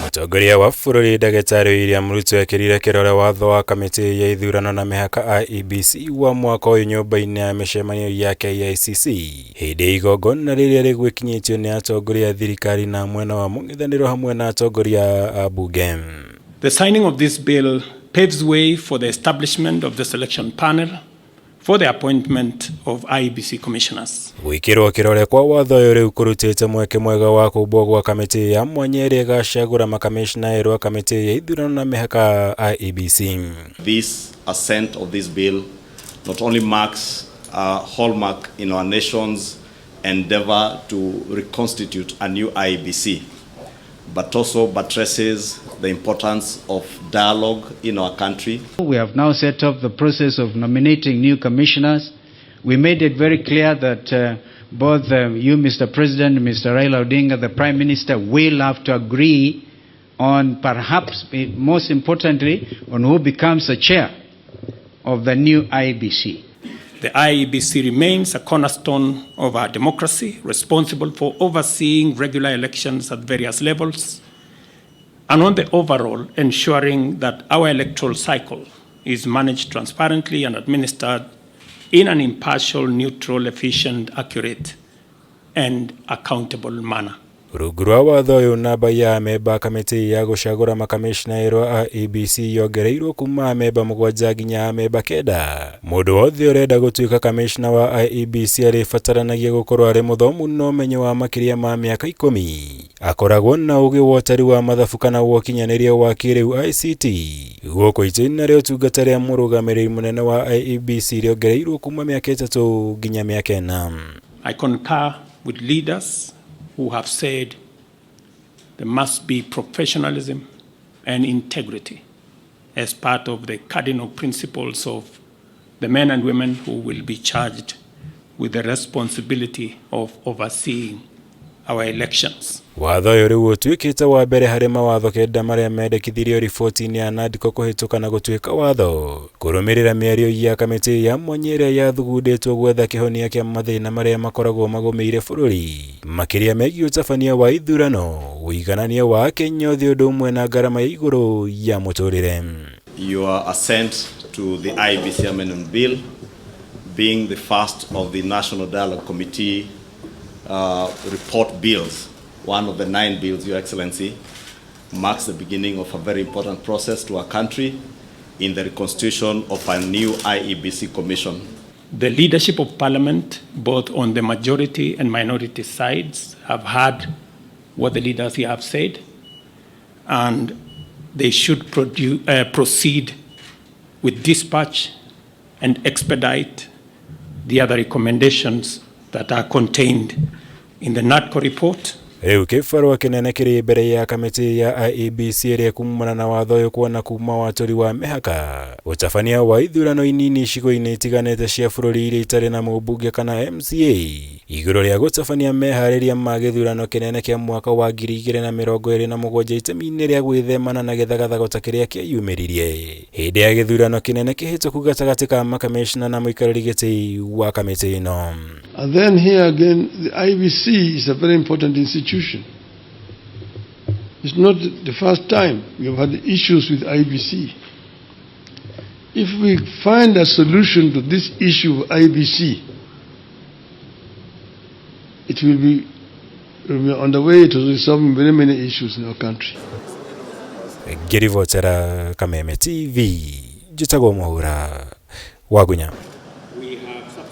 Mũtongoria wa bũrũri Ndagĩtarĩ William Ruto ekĩrire kĩrore watho wa kamĩtĩ ya ithurano na mĩhaka IEBC wa mwaka ũyũ nyũmba-inĩ ya mĩcemanio ya KICC hĩndĩ ya igongona rĩrĩa rĩgwĩkinyĩtio nĩ atongoria a thirikari na mwena wa mũng'ethanĩro hamwe na atongoria a mbunge. The signing of this bill paves way for the establishment of the selection panel for the appointment of IEBC commissioners. Gwĩkĩrwo kĩrore kwa watho ũyũ rĩu kũrutĩte mweke mwega wa kũmbwo gwa kamĩtĩ ya mwanya ĩrĩa ĩgacagũra makamĩcina erũ a kamĩtĩ ya ithurano na mĩhaka IEBC. This assent of this bill not only marks a hallmark in our nation's endeavor to reconstitute a new IEBC, but also buttresses the importance of dialogue in our country. We have now set up the process of nominating new commissioners. We made it very clear that both you, Mr. President, Mr. Raila Odinga, the Prime Minister, will have to agree on perhaps, most importantly, on who becomes the chair of the new IEBC. The IEBC remains a cornerstone of our democracy, responsible for overseeing regular elections at various levels, and on the overall, ensuring that our electoral cycle is managed transparently and administered in an impartial, neutral, efficient, accurate, and accountable manner. Rungu rwa watho ũyũ, namba ya amemba a kamĩtĩ ya gũcagũra makamĩcina erũ a IEBC yongereirwo kuma amemba 7 nginya amemba 9. Mũndũ wothe ũrenda gũtuĩka kamĩcina wa IEBC arĩbataranagia gũkorwo arĩ mũthomu na ũmenyo wa makĩria ma mĩaka 10, akoragwo na ũgĩ wa ũtari wa mathabu kana wa ũkinyanĩria wa kĩrĩu ICT. Gũkũ itĩna rĩa ũtungata rĩa mũrũgamĩrĩri mũnene wa IEBC rĩongereirwo kuma mĩaka 3 nginya mĩaka 4. I concur with leaders who have said there must be professionalism and integrity as part of the cardinal principles of the men and women who will be charged with the responsibility of overseeing our elections. Watho ũyũ rĩu ũtuĩkĩte wa mbere harĩ mawatho 9 marĩa mendekithirio riboti-inĩ ya NADCO kũhĩtũka na gũtuĩka watho kũrũmĩrĩra mĩario ya kamĩtĩ ya mwanya ĩrĩa yathugundĩtwo gwetha kĩhonia kĩa mathĩna marĩa makoragwo magũmĩire bũrũri, makĩria megiĩ ũtabania wa ithurano, ũiganania wa Kenya othe ũndũ ũmwe na ngarama ya igũrũ ya mũtũrĩre. Your assent to the IEBC Amendment Bill being the first of the National Dialogue Committee report bills, one of the 9 bills, Your Excellency, marks the beginning of a very important process to our country in the reconstitution of a new IEBC Commission. The leadership of Parliament, both on the majority and minority sides, have heard what the leaders here have said, and they should proceed with dispatch and expedite the other recommendations that are contained in the NADCO report. Rĩu kĩbarũa kĩnene kĩrĩ mbere ya kamĩtĩ ya IEBC ĩrĩa kumana na watho ũyũ kuona kuma watũri wa mĩhaka, ũtabania wa ithurano inini icigo-inĩ itiganĩte cia bũrũri iria itarĩ na mũmbunge kana MCA, igũrũ rĩa gũtabania meharĩria ma gĩthurano kĩnene kĩa mwaka wa 2027 itemi-inĩ rĩa gwĩthemana na gĩthagathago ta kĩrĩa kĩeyumĩririe hĩndĩ ya gĩthurano kĩnene kĩhĩtũku gatagatĩ ka makamĩcina na mũikarĩri gĩtĩ wa kamĩtĩ ĩno. And then here again, the IEBC is a very important institution. It's not the first time we have had issues with IEBC. If we find a solution to this issue of IEBC, it will be on the way to resolving very many issues in our country. Ngĩribotera Kameme TV, njĩtagwo Mũhura wa Gunya.